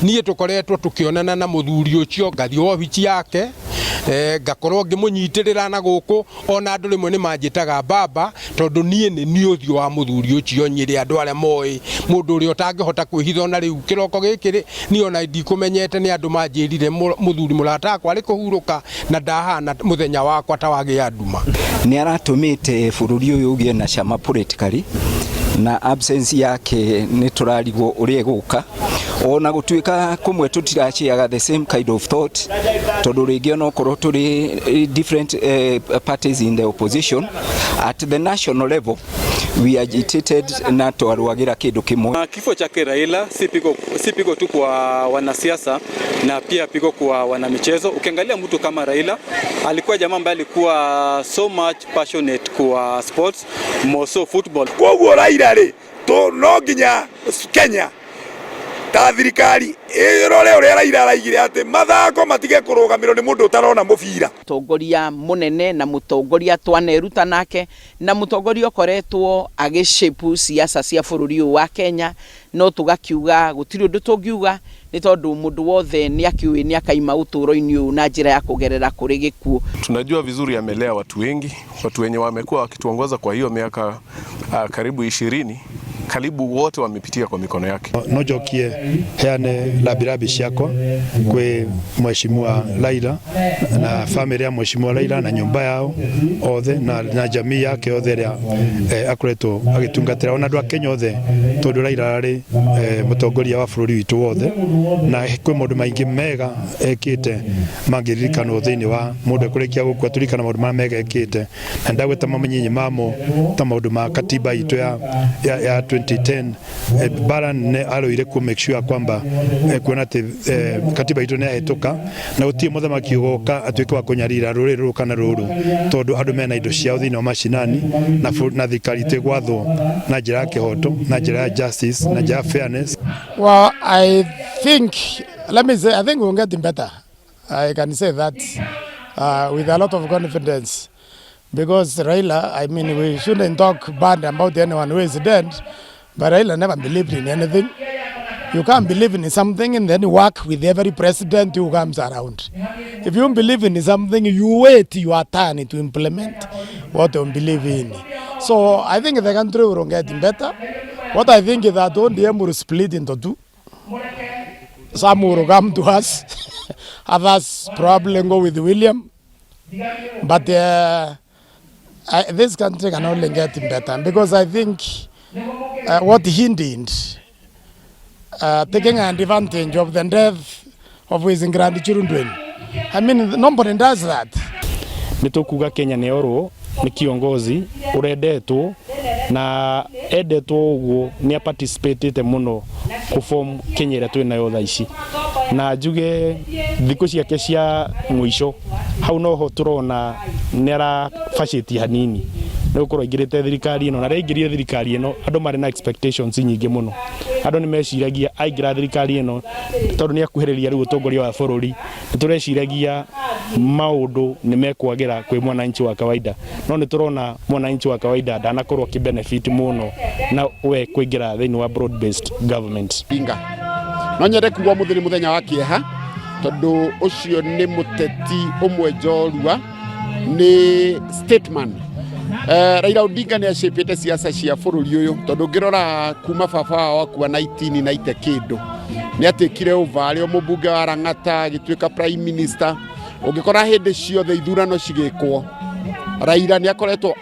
Niĩ tũkoretwo tũkĩonana na mũthuri ũcio, ngathiĩ obici yake, ngakorwo ngĩmũnyitĩrĩra na gũkũ. Ona andũ rĩmwe nĩ manjĩtaga baba, tondũ niĩ nĩ niĩ ũthiũ wa mũthuri ũcio Nyĩrĩ. Andũ arĩa moĩ mũndũ ũrĩa ũtangĩhota kwĩhitha, ona rĩu kĩroko gĩkĩ rĩ, niĩ ona ndikũmenyete, nĩ andũ manjĩrire mũthuri mũrata akwa arĩ kũhurũka na ndahana mũthenya wakwa ta wagĩa nduma. Nĩ aratũmĩte bũrũri ũyũ ũgĩe na cama politically, na absence yake nĩ tũrarigwo ũrĩa ĩgũka, ona gũtuĩka kũmwe tũtiraciaga the same kind of thought, tondũ rĩngĩ onokorwo tũrĩ different parties in the opposition, at the national level we agitated na twarũagĩra kĩndũ kĩmwe. Kifo chake Raila si pigo tu kwa wanasiasa na pia pigo kwa wanamichezo. Ukiangalia mtu kama Raila alikuwa jamaa ambaye alikuwa so much passionate kwa sports, more so football. Koguo Raila rĩ, no nginya Kenya ta thirikari ĩrore ũrĩa Raila araigire atĩ mathako matige kũrũgamĩrwo nĩ mũndũ ũtarona mũbira. Mũtongoria mũnene na mũtongoria twaneruta nake na mũtongoria ũkoretwo agĩshape siasa cia bũrũri ũyũ wa Kenya, no tũgakiuga gũtirĩ ũndũ tũngiuga, nĩ tondũ mũndũ wothe nĩ akĩũĩ nĩ akaima ũtũũro-inĩ ũyũ na njĩra ya kũgerera kũrĩ gĩkuũ. Tunajua vizuri amelea watu wengi, watu wenye wamekuwa wakituongoza kwa hiyo miaka karibu 20, karibu wote wamepitia kwa mikono yake. No njokie heane rambirambi ciakwa kwĩ Mheshimiwa Raila na family ya Mheshimiwa Raila na nyumba yao othe na jamii yake othe ĩrĩa akoretwo agĩtungatĩra, ona andũ a Kenya othe, tondũ Raila arĩ mũtongoria wa bũrũri witũ wothe, na kwĩ maũndũ maingĩ mega ekĩte mangĩririkanwo thĩinĩ wa mũndũ ekũrĩkia gũkua, tũririkana maũndũ marĩa mega ekĩte, na ndagweta mamenyinyi mamo ta maũndũ ma katiba itũ ya 2010. Bara nene arũire ku make sure kwamba kuona atĩ katiba itũ nĩ yahĩtũka na gũtirĩ mũthamaki ũgoka atuĩke wa kũnyarira rũrĩrĩ rũrũ kana rũrũ, tondũ andũ mena indo ciao thĩinĩ wa macinani na thirikari itũ ĩgwathwo na njĩra ya kĩhoto, na njĩra ya justice, na njĩra ya fairness. Well, I think, let me say, I think we'll get better. I can say that with a lot of confidence. Because Raila, I mean, we shouldn't talk bad about anyone who is dead, but Raila never believed in anything. You can't believe in something and then work with every president who comes around. If you believe in something, you wait your turn to implement what you believe in. So I think the country will get better. What I think is that ODM will split into two. Some will come to us, others probably go with William. But this country can only get better because I think what he did, taking advantage of the death of his grandchildren. I mean, nobody does that. Nĩ tũkuga Kenya nĩ orwo nĩ kiongozi ũrendetwo, na endetwo ũguo nĩ aparticipatĩte mũno kũform Kenya ĩrĩa twĩ nayo thaa ici, na njuge thikũ ciake cia mũico hau noho tũrona nĩ arabacĩtie hanini, nĩ gũkorwo aingĩrĩte thirikari ĩno, na rĩrĩa aingĩrire thirikari ĩno andũ marĩ na expectations nyingĩ mũno. Andũ nĩ meciragia aingĩra thirikari ĩno, tondũ nĩ akuhĩrĩria rĩu ũtongoria wa bũrũri, nĩ tũreciragia maũndũ nĩ mekwagĩra kwĩ mwananchi wa kawaida, no nĩ tũrona mwananchi wa kawaida ndanakorwo akĩ benefit mũno na we kũingĩra thĩinĩ wa broad based government. Odinga, no nyende kuga ũmũthĩ nĩ mũthenya wa kĩeha, tondũ ũcio nĩ mũteti ũmwe njorua, nĩ statesman. Raila Odinga nĩ acĩpĩte siasa cia bũrũri ũyũ, tondũ ũngĩrora kuma baba wao akua 1990 kĩndũ, nĩ atuĩkire over arĩ o mũmbunge wa Lang'ata, agĩtuĩka prime minister. Ũngĩkora hĩndĩ ciothe ithurano cigĩkwo, Raila nĩ akoretwo